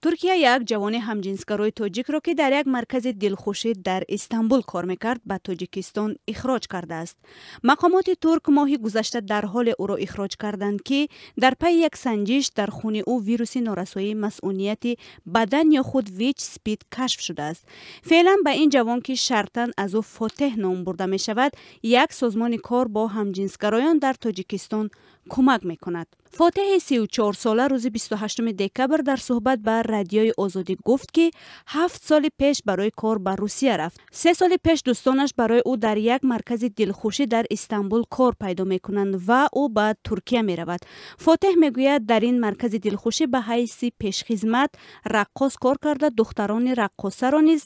Туркия як ҷавони ҳамҷинсгарои тоҷикро, ки дар як маркази дилхушӣ дар Истанбул кор мекард, ба Тоҷикистон ихроҷ кардааст. Мақомоти турк моҳи гузашта дар ҳоле ӯро ихроҷ карданд, ки дар пайи як санҷиш дар хуни ӯ вируси норасоии масунияти бадан ё худ ВИЧ СПИД кашф шудааст. Феълан ба ин ҷавон, ки шартан аз ӯ Фотеҳ ном бурда мешавад, як созмони кор бо ҳамҷинсгароён дар Тоҷикистон кӯмак мекунад. Фотеҳи 34сола рӯзи 28 декабр дар суҳбат ба Радиои Озодӣ гуфт, ки 7 соли пеш барои кор ба Русия рафт. 3 соли пеш дӯстонаш барои ӯ дар як маркази дилхушӣ дар Истанбул кор пайдо мекунанд ва ӯ ба Туркия меравад. Фотеҳ мегӯяд, дар ин маркази дилхушӣ ба ҳайси пешхизмат, раққос кор карда, духтарони раққосаро низ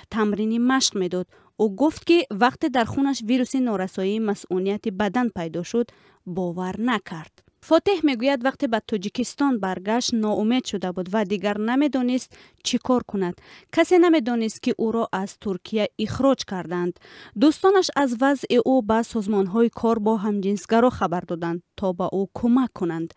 тамрини машқ медод. Ӯ гуфт, ки вақте дар хунаш вируси норасоии масунияти бадан пайдо шуд, бовар накард. Фотеҳ мегӯяд, вақте ба Тоҷикистон баргашт, ноумед шуда буд ва дигар намедонист, чӣ кор кунад. Касе намедонист, ки ӯро аз Туркия ихроҷ карданд. Дӯстонаш аз вазъи ӯ ба созмонҳои кор бо ҳамҷинсгаро хабар доданд, то ба ӯ кӯмак кунанд.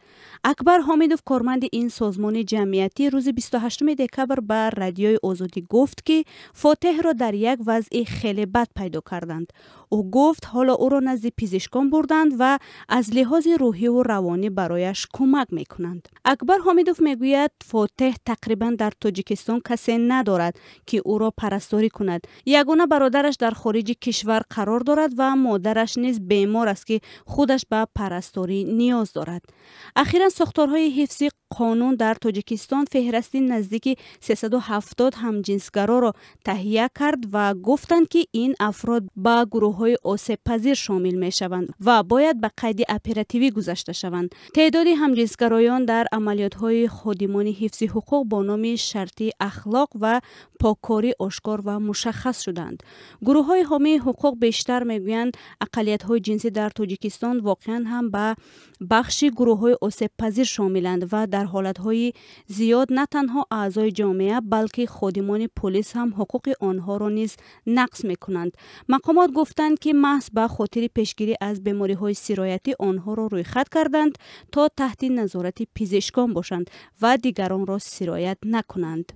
Акбар Ҳомидов, корманди ин созмони ҷамъиятӣ, рӯзи 28 декабр ба Радиои Озодӣ гуфт, ки Фотеҳро дар як вазъи хеле бад пайдо карданд. Ӯ гуфт, ҳоло ӯро назди пизишкон бурданд ва аз лиҳози рӯҳиву равонӣ барояш кӯмак мекунанд. Акбар Ҳомидов мегӯяд, Фотеҳ тақрибан дар Тоҷикистон касе надорад, ки ӯро парасторӣ кунад. Ягона бародараш дар хориҷи кишвар қарор дорад ва модараш низ бемор аст, ки худаш ба парасторӣ ниёз дорад. Ахиран сохторҳои ҳифзи қонун дар Тоҷикистон феҳрасти наздики 370 ҳамҷинсгароро таҳия кард ва гуфтанд, ки ин афрод ба гурӯҳҳои осебпазир шомил мешаванд ва бояд ба қайди оперативӣ гузашта шаванд. Теъдоди ҳамҷинсгароён дар амалиётҳои ходимони ҳифзи ҳуқуқ бо номи шарти ахлоқ ва поккорӣ ошкор ва мушаххас шуданд. Гурӯҳҳои ҳомии ҳуқуқ бештар мегӯянд, ақаллиятҳои ҷинсӣ дар Тоҷикистон воқеан ҳам ба бахши гурӯҳҳои осебпазир шомиланд ва дар ҳолатҳои зиёд на танҳо аъзои ҷомеа, балки ходимони полис ҳам ҳуқуқи онҳоро низ нақз мекунанд. Мақомот гуфтанд, ки маҳз ба хотири пешгирӣ аз бемориҳои сироятӣ онҳоро рӯйхат карданд, то таҳти назорати пизишкон бошанд ва дигаронро сироят накунанд.